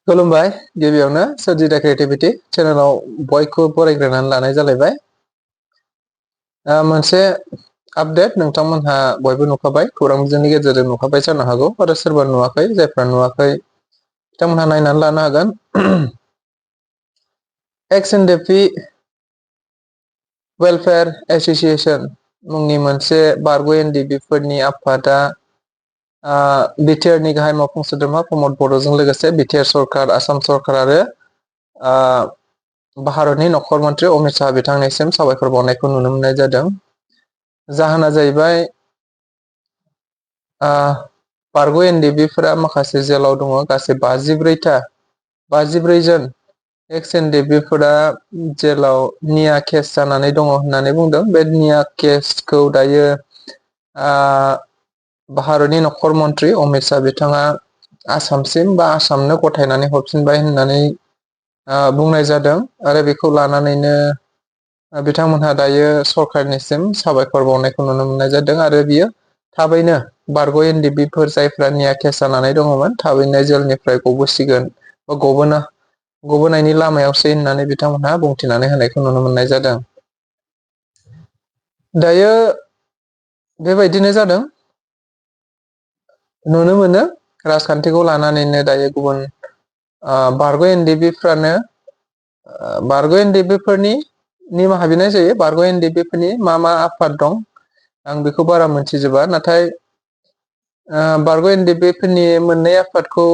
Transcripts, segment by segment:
खुलुमबाय गिबियावनो सोरजिदा क्रिएटिभिटी चेनेलाव बयखौबो बरायग्रोनानै लानाय जालायबाय। मोनसे आपडेट नोंथांमोनहा बयबो नुखाबाय, खौरां बिजोंनि गेजेरजों नुखाबाय जानो हागौ आरो सोरबा नुवाखै, जायफ्रा नुवाखै बिथांमोनहा नायनानै लानो हागोन। NDFB Welfare Association मुंनि मोनसे बारग' NDFB फोरनि आफादा बिटिआरनि गाहाय मावफुं सोद्रोमा प्रमद बर'जों लोगोसे बिटिआर सरकार, आसाम सरकार आरो भारतनि नखर मन्त्रि अमित शाह बिथांनिसिम साबायखर बावनायखौ नुनो मोननाय जादों। जाहोना जाहैबाय बारग' NDFB फोरा माखासे जेलाव दङ, गासै 54 जन NDFB फोरा जेलाव निया केस जानानै दङ होननानै बुंदों। बे निया केसखौ दायो भारतनि नखर मन्त्रि अमित शाह बिथाङा आसामसिम बा आसामनो गथायनानै हरफिनबाय होननानै बुंनाय जादों आरो बेखौ लानानैनो बिथांमोनहा दायो सरकारनिसिम साबायखर बावनायखौ नुनो मोननाय जादों आरो बियो थाबैनो बारग' NDFB फोर जायफ्रा निया केस जानानै दङमोन थाबैनो जेलनिफ्राय गबोसिगोन बा गबोनायनि लामायावसै होननानै बिथांमोनहा बुंथिनानै होनायखौ नुनो मोननाय जादों। दायो बेबायदिनो जादों, नुनो मोनो राजखान्थिखौ लानानैनो दायो गुबुन बारग' NDFB फ्रानो बारग' NDFB फोरनि निमाहा बिनाय जायो। बारग' NDFB फोरनि मा आफाद दं आं बेखौ बारा मोनथिजोबा, नाथाय बारग' NDFB फोरनि मोननै आफादखौ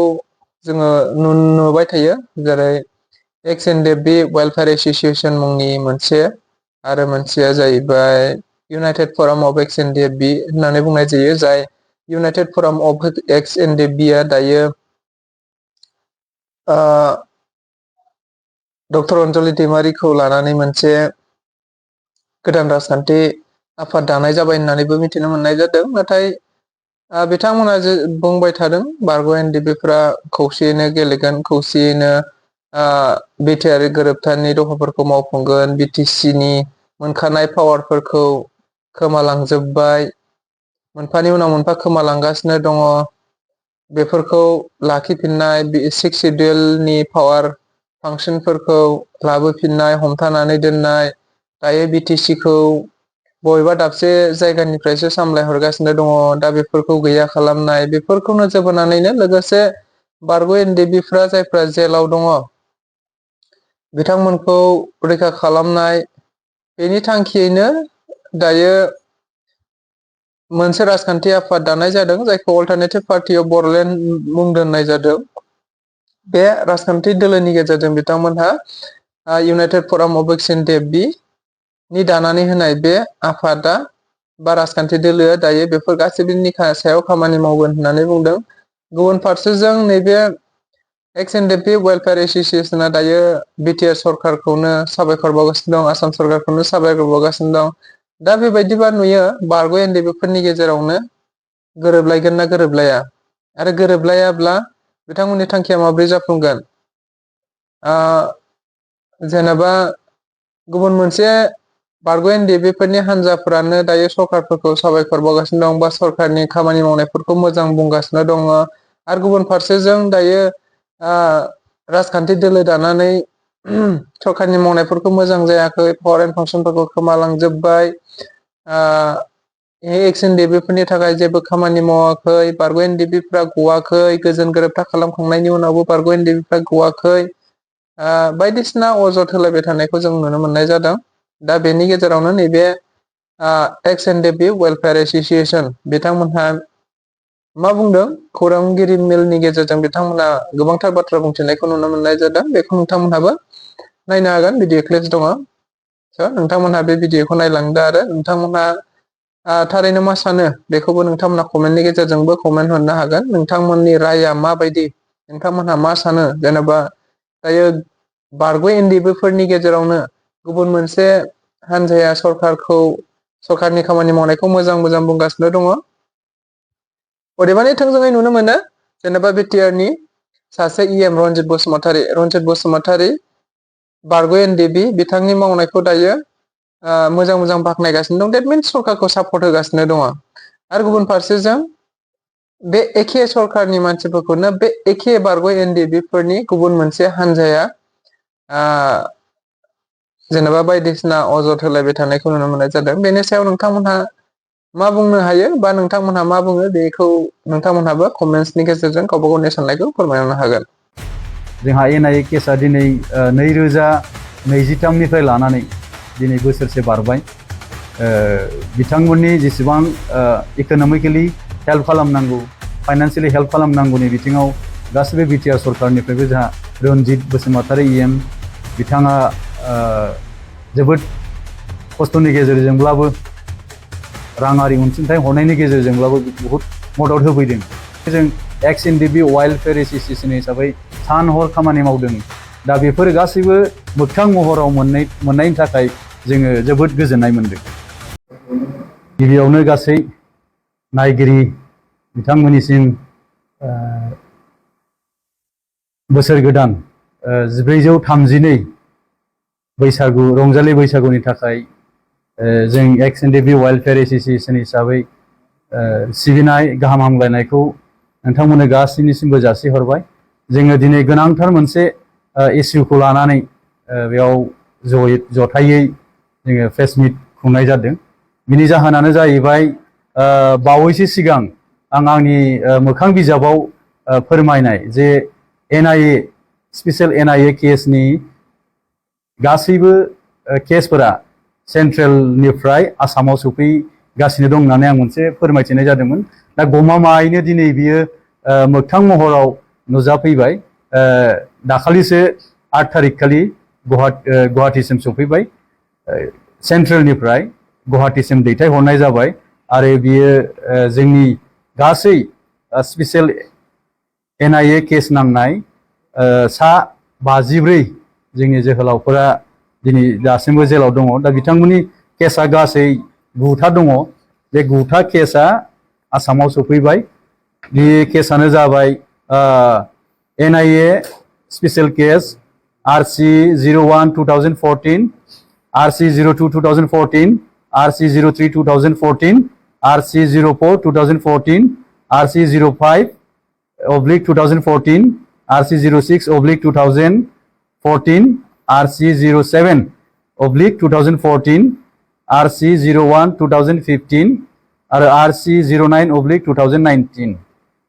जोङो नुबाय थायो, जेरै NDFB Welfare Association मुंनि मोनसे आरो मोनसेया जाहैबाय इउनाइटेड फराम अफ NDFB होननानै बुंनाय जायो, जाय इउनाइटेड फराम अफ NDFB आ दायो डक्टर अनजलि दैमारिखौ लानानै मोनसे गोदान राजखान्थि आफाद दानाय जाबाय होननानैबो मिथिनो मोननाय जादों। नाथाय बिथांमोना जे बुंबाय थादों बारग' NDFB फोरा खौसेयैनो गेलेगोन, खौसेयैनो बिटिआर गोरोबथानि दफाफोरखौ मावफुंगोन, BTC नि मोनखानाय पावारफोरखौ खोमालांजोबबाय, मोनफानि उनाव मोनफा खोमालांगासिनो दङ, बेफोरखौ लाखिफिननाय, 6 सिडिउलनि पावार फांसनफोरखौ लाबोफिननाय, हमथानानै दोननाय, दायो BTC खौ बबेबा दाबसे जायगानिफ्रायसो सामलायहरगासिनो दङ, दा बेफोरखौ गैया खालामनाय, बेफोरखौ नोजोर बोनानैनो लोगोसे बारग' NDFB फ्रा जायफ्रा जेलाव दङ बिथांमोनखौ रैखा खालामनाय, बेनि थांखियैनो दायो मोनसे राजखान्थि आफाद दानाय जादों, जायखौ अल्टारनेटिभ पार्टी अफ बर'लेण्ड मुं दोननाय जादों। बे राजखान्थि दोलोनि गेजेरजों बिथांमोनहा इउनाइटेड फराम अफ NDFB नि दानानै होनाय बे आफादा बा राजखान्थि दोलोआ दायो बेफोर गासैबोनि सायाव खामानि मावगोन होननानै बुंदों। गुबुन फारसेजों नैबे NDFB Welfare Association आ दायो बिटिआर सरकारखौनो साबायखर बावगासिनो दं, आसाम सरकारखौनो साबायखर बावगासिनो दं। दा बेबायदिबा नुयो बारग' NDFB फोरनि गेजेरावनो गोरोबलायगोन ना गोरोबलाया, आरो गोरोबलायाब्ला बिथांमोननि थांखिया माब्रै जाफुंगोन? जेनेबा गुबुन मोनसे बारग' NDFB फोरनि हान्जाफोरानो दायो सरकारफोरखौ साबायखर बावगासिनो दं बा सरकारनि खामानि मावनायफोरखौ मोजां बुंगासिनो दङ, आरो गुबुन फारसेजों दायो राजखान्थि दोलो दानानै सरकारनि मावनायफोरखौ मोजां जायाखै, पावार एन्ड फांसनफोरखौ खोमालांजोबबाय, NDFB फोरनि थाखाय जेबो खामानि मावाखै, बारग' NDFB फ्रा गवाखै, गोजोन गोरोबथा खालामखांनायनि उनावबो बारग' NDFB फ्रा गवाखै, बायदिसिना अजद होलायबाय थानायखौ जों नुनो मोननाय जादों। दा बेनि गेजेरावनो नैबे NDFB Welfare Association बिथांमोनहा मा बुंदों, खौरांगिरि मेलनि गेजेरजों बिथांमोना गोबांथार बाथ्रा बुंथिनायखौ नुनो मोननाय जादों। बेखौ नोंथांमोनहाबो नायनो हागोन, भिडिअ क्लिप्स दङ, नोंथांमोनहा बे भिडिअखौ नायलांदो आरो नोंथांमोनहा थारैनो मा सानो बेखौबो नोंथांमोना कमेन्टनि गेजेरजोंबो कमेन्ट हरनो हागोन। नोंथांमोननि रायआ माबायदि, नोंथांमोनहा मा सानो? जेनेबा दायो बारग' NDFB फोरनि गेजेरावनो गुबुन मोनसे हान्जाया सरकारनि खामानि मावनायखौ मोजां बुंगासिनो दङ। अदेबानि थोंजोङै नुनो मोनो जेनेबा बिटिआरनि सासे रन्जित बसुमतारी बारग' NDFB बिथांनि मावनायखौ दायो मोजां बाख्नायगासिनो दं। डेट मिन्स सरकारखौ सापर्ट होगासिनो दङ। आरो गुबुन फारसेजों बे एखे सरकारनि मानसिफोरखौनो बे एखे बारग' एनडिएफबि गुबुन मोनसे हान्जाया जेनेबा बायदिसिना अजद होलायबाय थानायखौ नुनो मोननाय जादों। बेनि सायाव नोंथांमोनहा मा बुंनो हायो बा नोंथांमोनहा मा बुङो बेखौ नोंथांमोनहाबो कमेन्ट्सनि गेजेरजों गावबा गावनि साननायखौ फोरमायनो हागोन। जोंहा एनआईए केसआ दिनै 2023निफ्राय लानानै दिनै बोसोरसे बारबाय। बिथांमोननि जेसेबां इक'नमिकेलि हेल्प खालामनांगौ, फाइनान्सियेलि हेल्प खालामनांगौनि बिथिङाव गासिबो बिटिआर सरकारनिफ्रायबो जोंहा रनजित बसुमतारी EM बिथाङा जोबोद खस्थ'नि गेजेरजोंब्लाबो राङारि अनसुंथाइ हरनायनि गेजेरजोंब्लाबो बहुत मदद होफैदों। जों NDFB Welfare Association हिसाबै सान हर खामानि मावदों। दा बेफोर गासैबो मोगथां महराव मोननायनि थाखाय जोङो जोबोद गोजोननाय मोनदों। गिबियावनो गासै नायगिरि बिथांमोननिसिम बोसोर गोदान 1432 बैसागु रंजालि बैसागुनि थाखाय जों NDFB Welfare Association हिसाबै सिबिनाय गाहाम हामलायनायखौ नोंथांमोननो गासैनिसिमबो जासिहरबाय। जोङो दिनै गोनांथार मोनसे इस्युखौ लानानै बेयाव जथायै जोङो प्रेस मिट खुंनाय जादों। बिनि जाहोनानो जाहैबाय बावैसो सिगां आं आंनि मोखां बिजाबाव फोरमायनाय जे एनआईए स्पेशल एनआईए केसनि गासैबो केसफोरा सेन्ट्रेलनिफ्राय आसामाव सफैगासिनो दं होननानै आं मोनसे फोरमायथिनाय जादोंमोन। दा गमामायैनो दिनै बियो मोगथां महराव नुजाफैबाय। दाखालिसो 8 तारिख खालि गुवाहाटीसिम सफैबाय। सेन्ट्रेलनिफ्राय गुवाहाटीसिम दैथायहरनाय जाबाय आरो बियो जोंनि गासै स्पेशल एनआईए केस नांनाय सा 54 जोंनि जोहोलावफोरा दिनै दासिमबो जेलाव दङ। दा बिथांमोननि केसआ गासै 9था दङ। बे 9था केसआ आसामाव सफैबाय। बे केसआनो जाबाय NIA special case RC01/2014, RC02/2014, RC03/2014, RC04/2014, RC05/2014, RC06/2014, RC07/2014, RC01/2015 आरो RC09/2019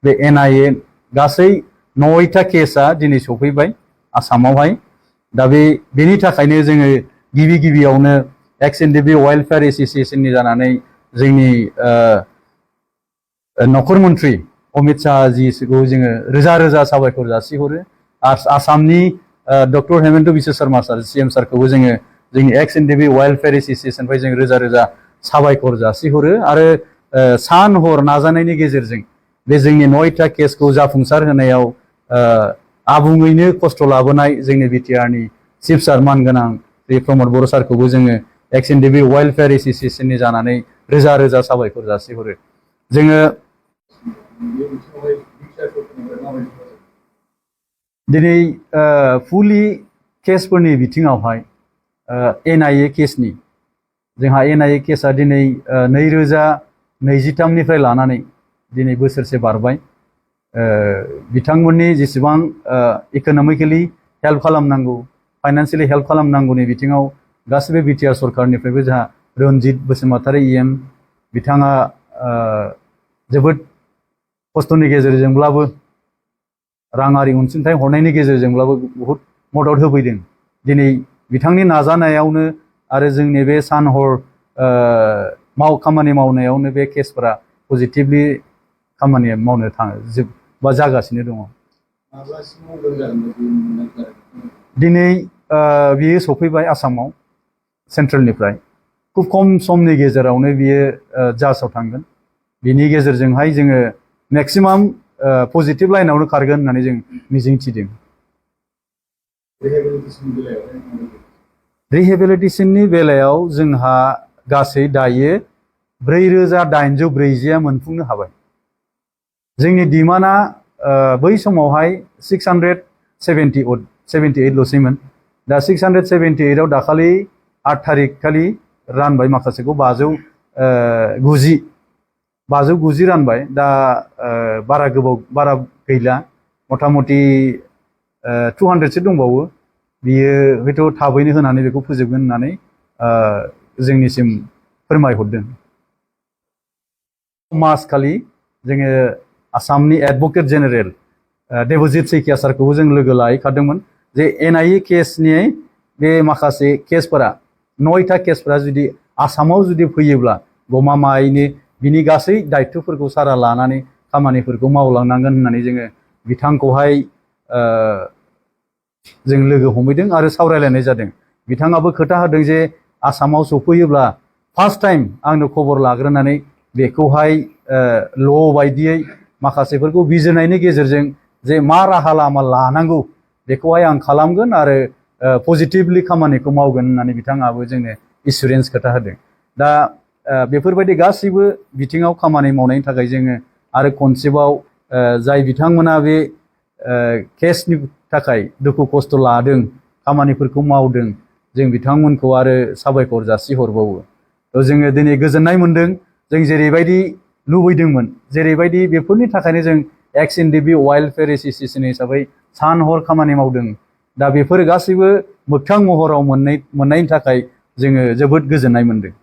बे एनआईए गासै 9था केसआ दिनै सफैबाय आसामावहाय। दा बेनि थाखायनो जोङो गिबियावनो NDFB Welfare Associationनि जानानै जोंनि नखर मन्त्रि अमित शाह जीखौ जोङो रोजा रोजा साबायखर जासिहरो। आसामनि डक्टर हेमन्त बिश्व शर्मा सार CM सारखौबो जोङो जोंनि NDFB Welfare Associationनिफ्राय जों रोजा रोजा साबायखर जासिहरो आरो सान हर नाजानायनि गेजेरजों बे जोंनि 9था केसखौ जाफुंसार होनायाव आबुङैनो खस्थ' लाबोनाय जोंनि बिटिआरनि चिफ सार मानगोनां बे प्रमद बर' सारखौबो जोङो NDFB Welfare Associationनि जानानै रोजा रोजा साबायखर जासिहरो। जोङो दिनै फुलि केसफोरनि बिथिङावहाय एनआईए केसनि जोंहा एनआईए केसआ दिनै 2023निफ्राय लानानै दिनै बोसोरसे बारबाय। बिथांमोननि जेसेबां इक'नमिकेलि हेल्प खालामनांगौ, फाइनान्सियेलि हेल्प खालामनांगौनि बिथिङाव गासिबो बिटिआर सरकारनिफ्रायबो जोंहा रनजित बसुमतारी EM बिथाङा जोबोद खस्थ'नि गेजेरजोंब्लाबो राङारि अनसुंथाइ हरनायनि गेजेरजोंब्लाबो बहुत मदद होफैदों। दिनै बिथांनि नाजानायावनो आरो जोंनि बे सान हर खामानि मावनायावनो बे केसफोरा पजिटिभलि खामानि मावनो जागासिनो दङ। दिनै बियो सफैबाय आसामाव सेन्ट्रेलनिफ्राय। खुब खम समनि गेजेरावनो बियो जाजआव थांगोन। बिनि गेजेरजोंहाय जोङो मेक्सिमाम पजिटिभ लाइनावनो खारगोन होननानै जों मिजिंथिदों। रिहेबिलिटेसननि बेलायाव जोंहा गासै दायो 4840 मोनफुंनो हाबाय। जोंनि डिमान्डआ बै समावहाय 678 ल'सैमोन। दा 678आव दाखालि 8 तारिख खालि रानबाय, माखासेखौ 590 590 रानबाय दा बारा गैला मथा मथि 200सो दंबावो बियो हयथ' थाबैनो होनानै बेखौ फोजोबगोन होननानै जोंनिसिम फोरमायहरदों। मास खालि जोङो आसामनि एडभकेट जेनेरेल देबजित सैकिया सारखौबो जों लोगो लाहैखादोंमोन जे NIA केसनि बे माखासे केसफोरा 9टा केसफोरा जुदि आसामाव जुदि फैयोब्ला गमामायैनो बिनि गासै दायित्वफोरखौ सारा लानानै खामानिफोरखौ मावलांनांगोन होननानै जोङो बिथांखौहाय जों लोगो हमहैदों आरो सावरायलायनाय जादों। बिथाङाबो खोथा होदों जे आसामाव सफैयोब्ला फार्स्ट टाइम आंनो खबर लाग्रोनानै बेखौहाय ल' बायदियै माखासेफोरखौ बिजिरनायनि गेजेरजों जे मा राहा लामा लानांगौ बेखौहाय आं खालामगोन आरो पजिटिभलि खामानिखौ मावगोन होननानै बिथाङाबो जोंनो एसुरेन्स खोथा होदों। दा बेफोरबायदि गासैबो बिथिङाव खामानि मावनायनि थाखाय जोङो आरो खनसेबाव जाय बिथांमोना बे केसनि थाखाय दुखु खस्थ' लादों खामानिफोरखौ मावदों जों बिथांमोनखौ आरो साबायखर जासिहरबावो। जोङो दिनै गोजोननाय मोनदों जों जेरैबायदि लुबैदोंमोन जेरैबायदि बेफोरनि थाखायनो जों NDFB वेलफेयार एसोसिएशन हिसाबै सान हर खामानि मावदों। दा बेफोर गासैबो मोगथां महराव मोननायनि थाखाय जोङो जोबोद गोजोननाय मोनदों।